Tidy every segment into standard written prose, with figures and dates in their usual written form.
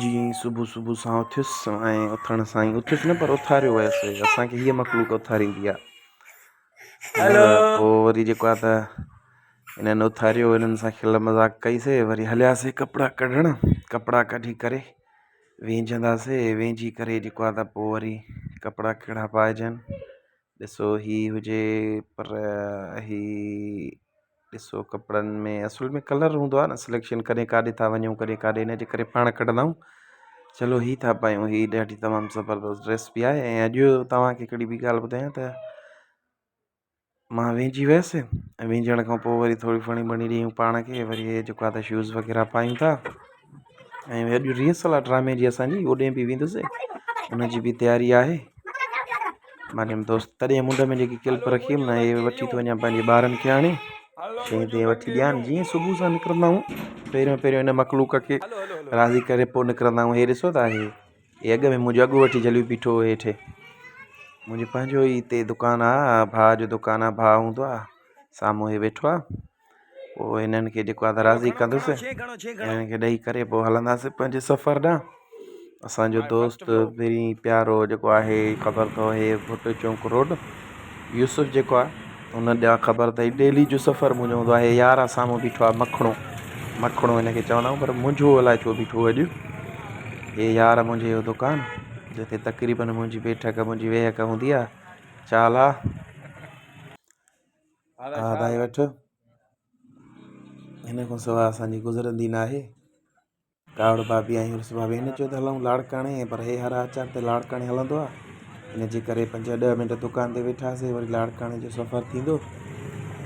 جيئن ئي صبح صبح سان اٿيس ۽ اٿڻ سان ئي اٿيس نه پر اٿاريو ويس اسان کي هيء مخلوق اٿاريندي آهي پوء وري جيڪو آهي ته انهن اٿاريو انهن سان کل مذاق ڪئيسي وري هلياسي ڪپڙا ڪڍڻ ڪپڙا ڪڍي ڪري وينجهنداسي وينجهي ڪري جيڪو آهي ته پوء وري ڪپڙا ڪهڙا پائجن ڏسو هي هجي پر هي ڏسو ڪپڙن ۾ اصل ۾ ڪلر هوندو آهي نه سليڪشن ڪڏهن ڪاڏي ٿا وڃون ڪڏهن ڪاڏي ان جي ڪري پاڻ ڪڍندا آهيون چلو هي ٿا پايون هي ڏاڍي تمام زبردست ڊريس به آهي ۽ اڄ توهان کي هڪڙي ٻي ڳالهه ٻڌايان ته مان وينجهي ويس ۽ وينجهڻ کان پوءِ وري ٿوري ڦڻي بڻي ڏيون پاڻ کي وري هي جيڪو آهي ته شوز وغيره پايون ٿا ۽ اڄ ريهرسل آهي ڊرامي جي اسانجي اوڏي به ويندس ان جي به تياري آهي مانجي دوست تڏهن منڍ ۾ جيڪي ڪلپ رکي هئم نه اهي وٺي ٿو وڃان پنهنجي ٻارن کي هاڻي چئين تي وٺي ڏيان جيئن صبح سان نڪرندا آهيون پهريون پهريون ان مخلوق کي راضي ڪري پوءِ نڪرندا آهيون هي ڏسو ٿا هي هي اڳ ۾ منهنجو اڳ وٺي جهليو بيٺو هو هيٺ منهنجو پنهنجو ئي هتي دڪان آهي ڀاءُ جو دڪان آهي ڀاءُ هوندو آهي سامهون هي ويٺو آهي پوءِ هنن کي جيڪو آهي راضي ڪندس هنن کي ڏيئي ڪري پوءِ هلنداسين پنهنجي سفر ڏانهن اسانجو دوست پرين پيارو جيڪو آهي خبر اٿو هي ڀٽو چونڪ روڊ يوسف جيڪو آهي ان ڏيان خبر اٿئي ڊيلي جو سفر منهنجو هوندو آهي يار آ سامهون بيٺو آهي مکڻو مکڻو هن کي چوندا آهيون پر منهنجو الائي ڇو بيٺو اڄ هي يار منهنجي جو دڪان جتي تقريبن منهنجي بيٺڪ منهنجي ويهڪ هوندي آهي چال آ ها ڀائي وٺ هن کان سواء اسانجي گذرندي ناهي ڪاوڙ ڀاڀي ۽ عرس ڀاڀي هن چيو ته هلون لاڙڪاڻي پر هي هر آچار تي لاڙڪاڻي هلندو آهي ان جي ڪري پنج ڏهه منٽ دڪان تي ويٺاسي وري لاڙڪاڻي جو سفر ٿيندو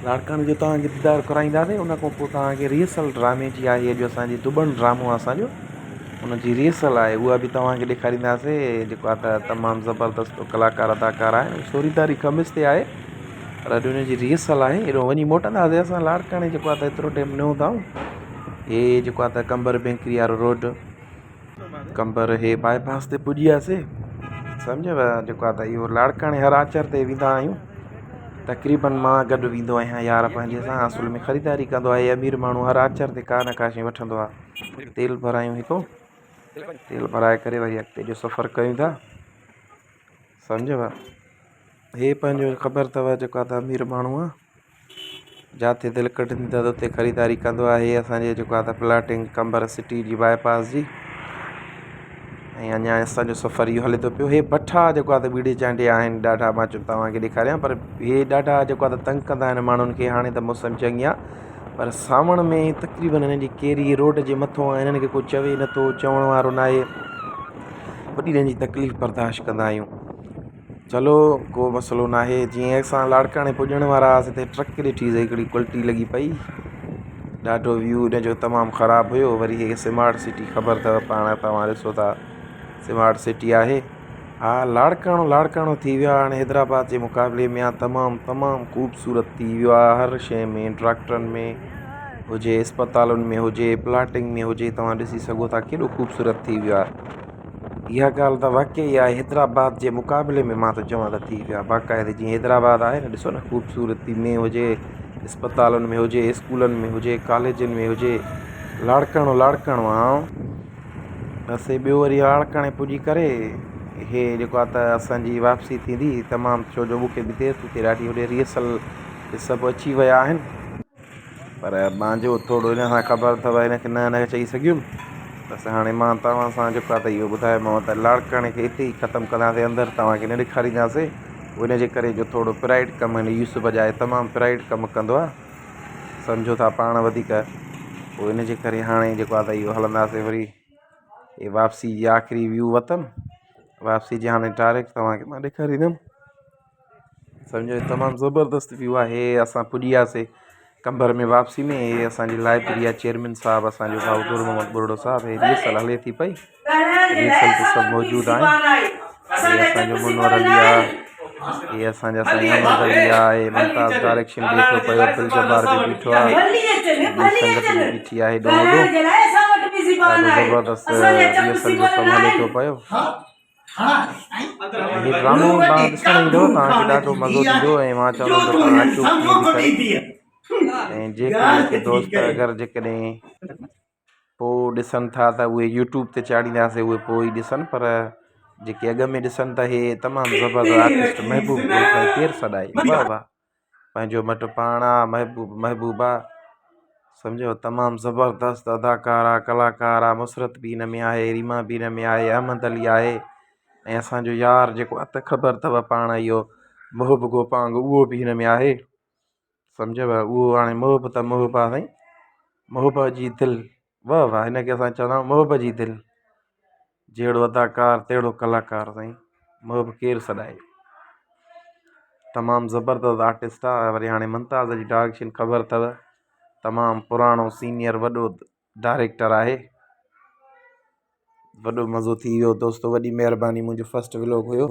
لاڙڪاڻي جو توهان کي ديدار ڪرائينداسي ان کان پوء توهان کي ريهرسل ڊرامي جي آهي اڄ اسان جي ڌٻڻ ڊرامو آهي اسان جو ان جي ريهرسل آهي اها به توهان کي ڏيکارينداسي جيڪو آهي ته تمام زبردست ڪلاڪار اداڪار آهن سورهين تاريخ خميس تي آهي پر اڄ ان جي ريهرسل آهي ايڏو وڃي موٽنداسي اسان لاڙڪاڻي جيڪو آهي ته ايترو ٽيم نه هوندا هي جيڪو آهي ته قمبر بيڪري وارو روڊ قمبر هي باءِ پاس تي پڄي وياسي سمجهو جيڪو آهي ته اهو لاڙڪاڻي هر آچر تي ويندا آهيون تقريبن مان گڏ ويندو آهيان يار پنهنجي سان اصل ۾ خريداري ڪندو آهي امير ماڻهو هر آچر تي ڪا نه ڪا شيء وٺندو آهي تيل ڀرايون هتو تيل ڀرائي ڪري وري اڳتي جو سفر ڪيون ٿا سمجهو هي پنهنجو خبر اٿو جيڪو آهي ته امير ماڻهو آهي جاتي دل ڪڍندي اٿس اتي خريداري ڪندو آهي هي اسانجي جيڪو آهي ته پلاٽنگ قمبر سٽي جي باءِ پاس جي ۽ اڃا اسانجو سفر اهو هلي ٿو پيو هي بٺا جيڪو آهي ته ٻيڙي چانڊيا آهن ڏاڍا مان چيو توهان کي ڏيکاريان پر هي ڏاڍا جيڪو آهي ته تنگ ڪندا آهن ماڻهن کي هاڻي ته موسم چڱي آهي پر سانوڻ ۾ تقريبن هنن جي ڪيري روڊ جي مٿو آهي هنن کي ڪو چوي نٿو چوڻ وارو ناهي وڏي هنن جي تڪليف برداشت ڪندا آهيون چلو ڪو مسئلو ناهي جيئن اسان لاڙڪاڻي پڄڻ وارا هئاسين ته ٽرڪ ڏٺي سي هڪڙي ڪلٽي لڳي پئي ڏاڍو ويو ان جو تمام خراب هيو وري هي سمارٽ سٽي خبر اٿو پاڻ توهان ڏسو ٿا سمارٽ سٽي آهي ها لاڙڪاڻو لاڙڪاڻو ٿي ويو آهي هاڻي حيدرآباد جي مقابلي ۾ آهي تمام تمام خوبصورت ٿي ويو آهي هر شيء ۾ ڊاڪٽرن ۾ هجي اسپتالن ۾ هجي پلاٽنگ ۾ هجي توهان ڏسي سگهو ٿا ڪيڏو خوبصورت ٿي ويو آهي اها ڳالهه ته واقعي آهي حيدرآباد جي مقابلي ۾ مان ته چوان ته ٿي ويو آهي باقاعدي جيئن حيدرآباد آهي نه ڏسو نه خوبصورتي ۾ هجي اسپتالن ۾ هجي اسڪولن ۾ هجي ڪاليجن ۾ هجي لاڙڪاڻو لاڙڪاڻو آهي بس هي ٻيو وري لاڙڪاڻي پڄي ڪري هي جيڪو آهي ته اسانجي واپسي ٿيندي تمام ڇو جو مونکي به دير ٿي ٿئي ڏاڍي هوڏي ريهرسل سڀ اچي ويا آهن پر مان جو ٿورو هن کان خبر اٿو هن کي نه نه چئي سگهيم بس هاڻي مان توهان سان جيڪو آهي ته اهو ٻڌايومانو ته لاڙڪاڻي کي اتي ئي ختم ڪنداسين اندر توهان کي نه ڏيکارينداسين ان جي ڪري جو ٿورو پرائيويٽ ڪم هن يوسف جا آهي تمام پرائيويٽ ڪم ڪندو آهي سمجهو ٿا پاڻ وڌيڪ پوء ان جي ڪري هاڻي جيڪو آهي ته اهو هلنداسين وري هي واپسي جي آخري ويو وتم واپسي جي هاڻي ڊائريڪٽ توهان کي مان ڏيکاريندم سمجهو تمام زبردست ويو آهي اسان پڄي وياسي قمبر ۾ واپسي ۾ هي اسان جي لائبريري آهي چيئرمين صاحب اسان جو ڀائو در محمد ٻرڙو صاحب هي ريهرسل هلي ٿي پئي ريهرسل تي سڀ موجود آهن هي اسان جو منور علي آهي هي اسان جا سائين احمد علي آهي ممتاز ڊائريڪشن بيٺو پيو عبدالجبار به بيٺو آهي ٻي سنگت به بيٺي آهي هيڏو وڏو ڏاڍو زبردست ريهرسل جو ڪم هلي ٿو پيو هي ڊرامو توهان ڏسڻ ايندو توهان کي ڏاڍو مزو ٿيندو ۽ مان چوندم ته توهان اچو ڪيئن به ڪري ۽ جيڪڏهن ڪي دوست اگر جيڪڏهن پوءِ ڏسن ٿا ته اهي يوٽيوب تي چاڙهينداسين اهي پوءِ ئي ڏسن پر جيڪي اڳ ۾ ڏسن ته اهي تمام زبردست آرٽسٽ محبوب گل کي ڪير سڏائي واهه واهه پنهنجو مٽ پاڻ آهي محبوب محبوب آهي سمجهو تمام زبردست اداڪار آهي ڪلاڪار آهي مسرت به ان ۾ آهي ريما به ان ۾ آهي احمد علي آهي ۽ اسانجو يار جيڪو آهي ته خبر اٿو پاڻ اهو محب گوپانگ اهو به هن ۾ آهي سمجهو اهو هاڻي محب ته محب آهي سائين محب جي دل واهه واهه هن کي اسان چوندا آهيون محب جي دل جهڙو اداڪار تهڙو ڪلاڪار سائين محب ڪير سڏائي تمام زبردست آرٽسٽ آهي وري هاڻي ممتاز جي ڊائريڪشن خبر اٿو تمام پراڻو سينيئر وڏو ڊائريڪٽر آهي وڏو مزو ٿي ويو دوستو وڏي مهرباني منهنجو فرسٽ ولاگ هيو.